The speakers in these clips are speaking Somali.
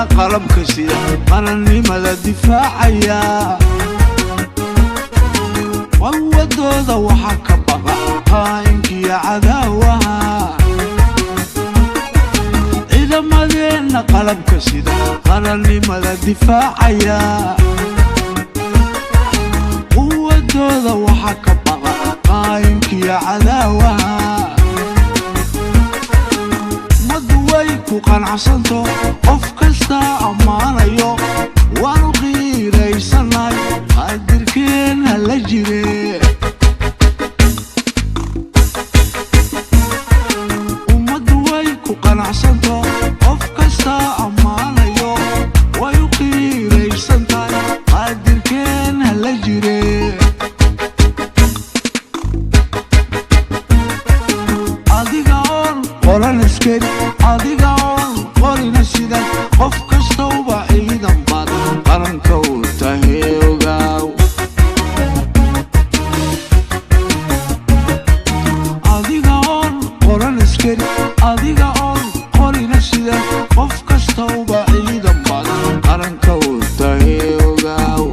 Ciidamadeenna qalabka sida qarannimada difaacaya, quwadooda waxaa ka baqa qaa'inkiyo cadaawaha. Ciidamadeenna qalabka sida qarannimada difaacaya, quwadooda waxaa ka baqa qaa'inkiyo cadaawaha. Ummaddu way ku qanacsanto, qof kasta ammaanayo, waanu qiiraysanay, qaadirkeenna la jire. Ummaddu way ku qanacsanto, qof kasta ammaanayo, way u qiiraysantahay, qaadirkeenna la jire. Adiga oon qoran askari, adiga oon qorina sidan, qof kastauba ciidan baad qaranka u tahay, ogaaw. Adiga oon qoran askari, adiga oon qorina sidan, qof kastauba ciidan baad qaranka u tahay, ogaaw.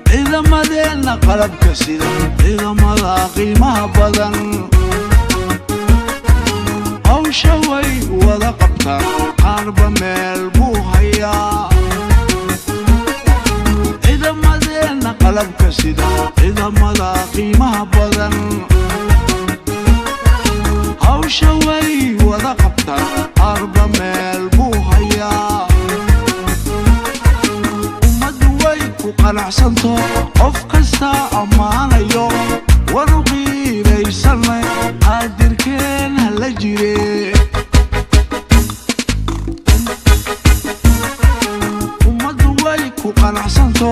Ciidamadeenna qalabka sida, ciidamada qiimaha badan, hawsha way wada qabtaan, qaarba meel buu hayaa. Ciidamadeenna qalabka sida, ciidamada qiimaha badan, hawsha way wada qabtaan, qaarba meel buu hayaa. Ummaddu way ku qanacsanto, qof kasta ammaanayo, waanu qiiraysanay, qaadirkeen hala jire. Ummaddu way ku qanacsanto,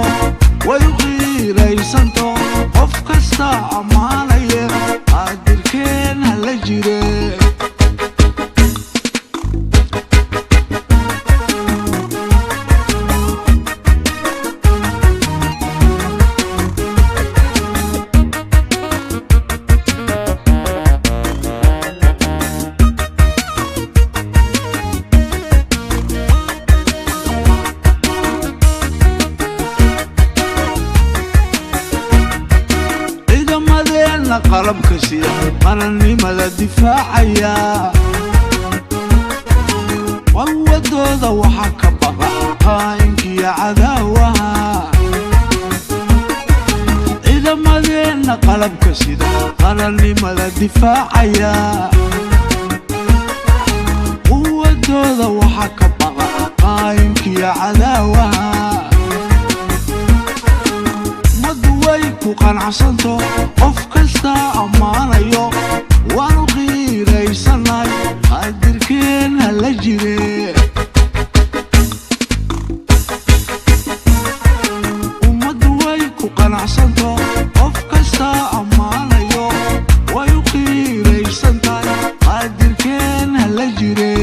way u qiiraysanto, qof kasta ammaanaye, qaadirkeen hala jire. Ciidamadeenna qalabka sida qarannimada difaacaya, quwadooda waxaa ka baqa qaa'inkiyo cadaawaha. Ciidamadeenna qalabka sida qarannimada difaacaya, quwadooda waxaa ka baqa qaa'inkiyo cadaawaha. Ummaddu way ku qanacsanto, qof kasta ammaanayo, waanu qiiraysanay, qaadirkeenna la jire. Ummaddu way ku qanacsanto, qof kasta ammaanayo, way u qiiraysantahay, qaadirkeenna la jire.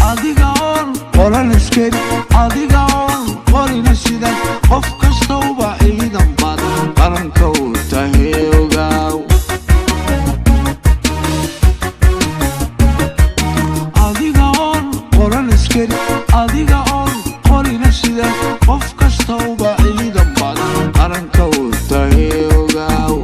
Adiga oon qoran askari, adiga oon qorina sidan, qof kastauba ciidan baad qaranka u tahay, ogaaw. Adiga oon qoran askari, adiga oon qorina sidan, qof kastauba ciidan baad qaranka u tahay, ogaaw.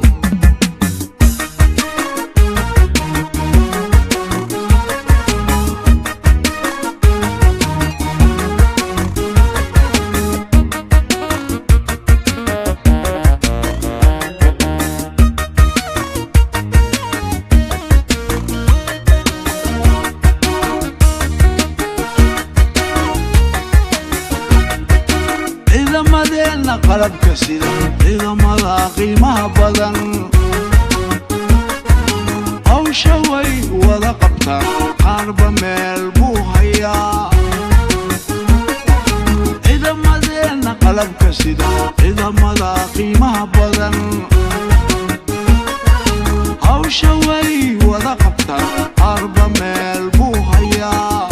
Ciidamadeenna qalabka sida, ciidamada qiimaha badan, hawsha way wada qabtaan, qaarba meel buu hayaa. Qalabka sida, ciidamada qiimaha badan, hawsha way wada qabtaan, arba meel buu hayaa.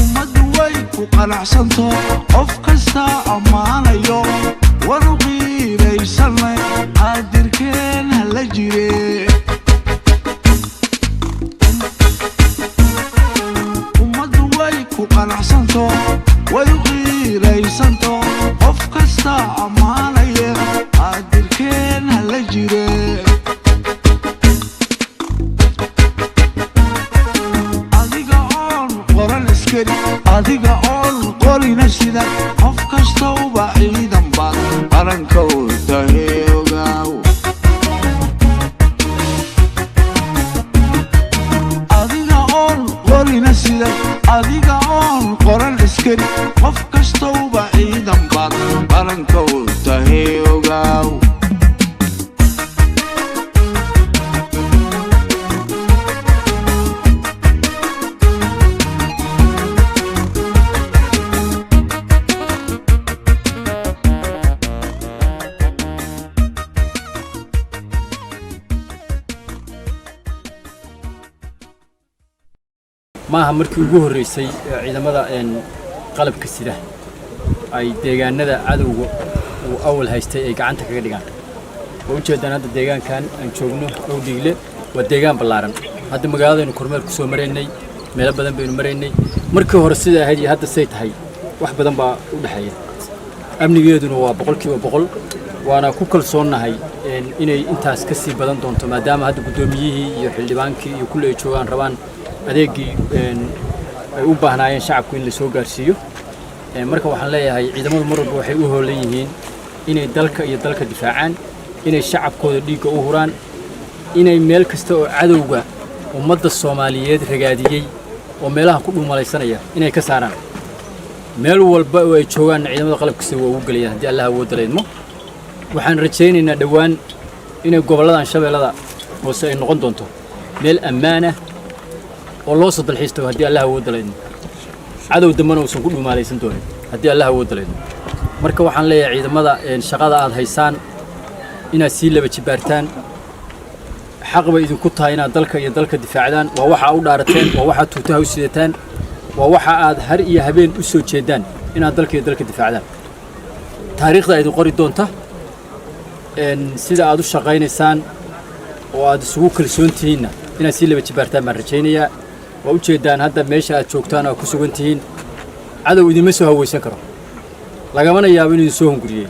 Ummaddu way ku qanacsanto, qof kasta ammaanayo, wanu qiiraysanay, qaadirkeen hala jire. Ummaddu way ku qanacsanto, way u qiiraysanto, qof kasta ammaanaya, qaadirkeen hala jire. Adiga oon qoran askari, adiga oon qorina sida, qof kastauba ciidan baad qaranka u tahay, ogaaw. Adiga oon qorina sida, adiga oon qoran askari, qof kastauba ciidan baad qaranka u tahay, ogaaw. Maaha markii ugu horreysay ee ciidamada qalabka sida ay deegaanada cadowga uu awal haystay ay gacanta kaga dhigaan. Waa ujeedaan hadda deegaankan aan joogno, Owdhiigle, waa deegaan ballaaran. Hadda magaaladaynu kormeer ku soo maraynay, meelo badan baynu maraynay. Markii hore sida ahayd iyo hadda say tahay wax badan baa u dhexeeya. Amnigeeduna waa 100%, waana ku kalsoonnahay inay intaas ka sii badan doonto, maadaama hadda guddoomiyihii iyo xildhibaankii iyo kulli ay joogaan, rabaan adeegii ay u baahnaayeen shacabku in la soo gaarsiiyo. Marka waxaan leeyahay, ciidamadu mar walba waxay u hoolan yihiin inay dalka iyo dalka difaacaan, inay shacabkooda dhiigga u huraan, inay meel kasta oo cadowga ummadda Soomaaliyeed ragaadiyey oo meelaha ku dhuumalaysanaya inay ka saaraan. Meel walba oo ay joogaan ciidamada qalabka sida waa ugu gelayaan, haddii Allah awoodda leydmo. Waxaan rajaynaynaa dhowaan inay gobolladan Shabeellada Hoose ay noqon doonto meel ammaan ah oo loo soo dalxiis tago, haddii Allah awoodda leydmo, cadow dambena uusan ku dhumaalaysan doonin, haddii Allah awoodda leydmo. Marka waxaan leeyahay ciidamada, shaqada aad haysaan inaad sii laba jibaartaan. Xaq bay idinku tahay inaad dalka iyo dalka difaacdaan. Waa waxa u dhaarateen, waa waxaad tuutaha u sidataan, waa waxa aad har iyo habeen u soo jeedaan, inaad dalka iyo dalka difaacdaan. Taariikhda idin qori doonta sida aad u shaqaynaysaan oo aad isugu kalsoon tihiinna inaad sii laba jibaartaan baan rajaynayaa. Waa ujeeddaan hadda meesha aad joogtaan oo ku sugan tihiin, cadow idinma soo hawaysan karo, lagamana yaabo inuu idin soo hunguriyey.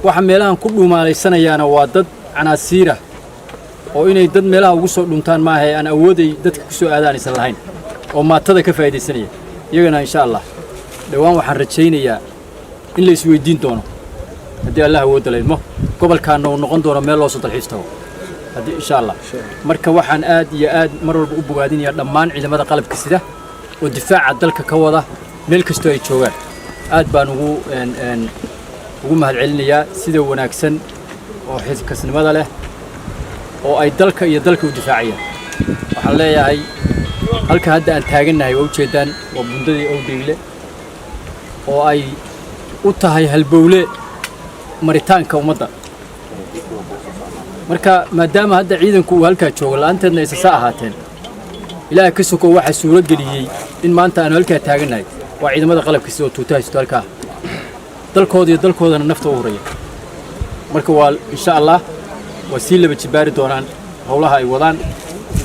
Waxa meelahan ku dhuumaalaysanayaana waa dad canaasiira oo inay dad meelaha ugu soo dhuntaan maaha ee aan awooday dadka ku soo aadaan aysan lahayn, oo maatada ka faa'iidaysanaya. Iyagana insha Allah dhowaan waxaan rajaynayaa in la isweydiin doono, haddii Allah awoodda laydmo, gobolkaana uu noqon doono meel loo soo dalxiis tago, haddii insha Allah. Marka waxaan aad iyo aad mar walba u bogaadinayaa dhammaan ciidamada qalabka sida oo difaaca dalka ka wada meel kastoo ay joogaan. Aad baan ugu mahadcelinayaa sida wanaagsan oo xilkasnimada leh oo ay dalka iyo dalka u difaacayaan. Waxaan leeyahay, halka hadda aan taagannahay waa ujeeddaan, waa bundadii Owdhiigle oo ay u tahay halbowle maritaanka ummadda. Marka maadaama hadda ciidanku uu halkaa joogo, la'aanteedna aysan saa ahaateen. Ilaahay ka soko, waxaa suuro geliyey in maanta aanu halkaa taagannahay waa ciidamada qalabka sida oo tuuta haysto, halkaa dalkooda iyo dalkoodana nafta u huraya. Marka waa insha Allah waa sii laba jibaari doonaan howlaha ay wadaan,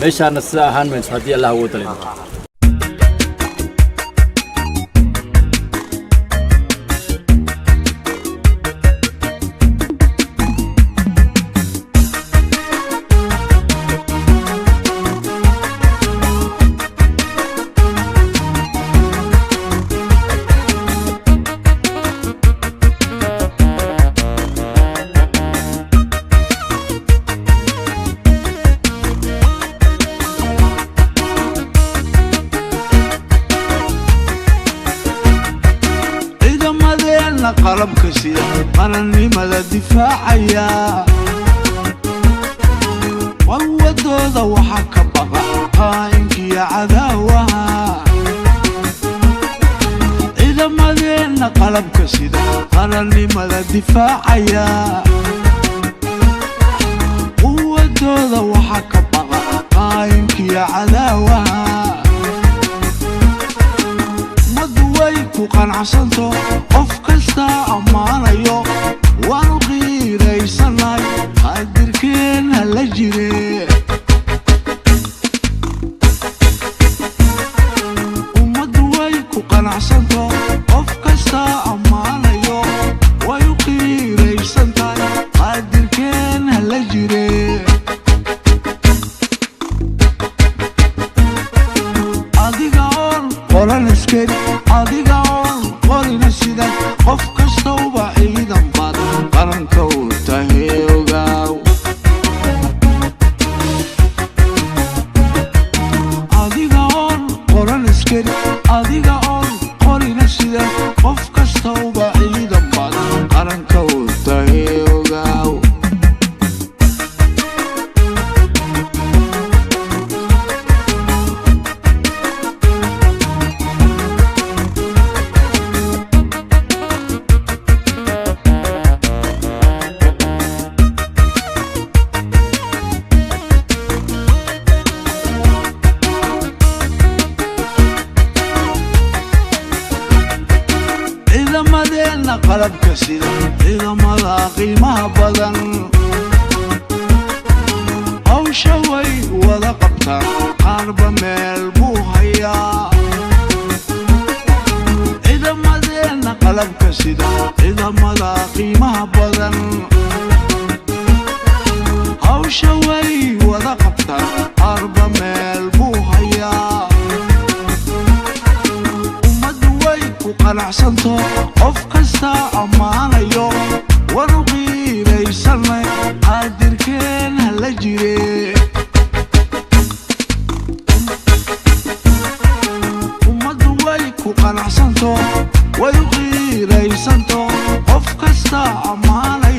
meeshaana sida ahaan mayso, haddii Allah awoodda leedo. Ciidamadeenna qalabka sida, qarannimada difaacaya, wawadooda waxa ka baqa qaa'inkiyo cadaawaha. Ciidamadeenna qalabka Difaacaya quwadooda waxaa ka baqa qaayinkiyo cadaawaha. Ummaddu way ku qanacsanto, qof kasta ammaanayo, waanu qiiraysanay, qaadirkeen hala jire. Ummaddu way ku qanacsanto, qof kasta ammaanayo, way u qiiraysantahay, qaadirkeen hala jire. Adiga oon qolan askari, adiga oon qorina sidan, qof kastauba ciidan baad qaranka u tahay, ogaaw. Adiga oon qoran askari, adiga oon qorina sidan, qof kastauba ciidan baad qaranka u tahay, ogaaw. Ciidamadeenna qalabka sida, ciidamada qiimaha badan, hawsha way wada qabtaan, qaarba meel buu hayaa. Ciidamadeenna qalabka sida, ciidamada qiimaha badan, hawsha way wada qabtaan, qaarba meel buu hayaa. Ummaddu way ku qanacsanto, qof kasta ammaanayo, waanu qiiraysanay, qaadirkeen hala jire. Ummaddu way ku qanacsanto, way u qiiraysanto, qof kasta ammaanayo.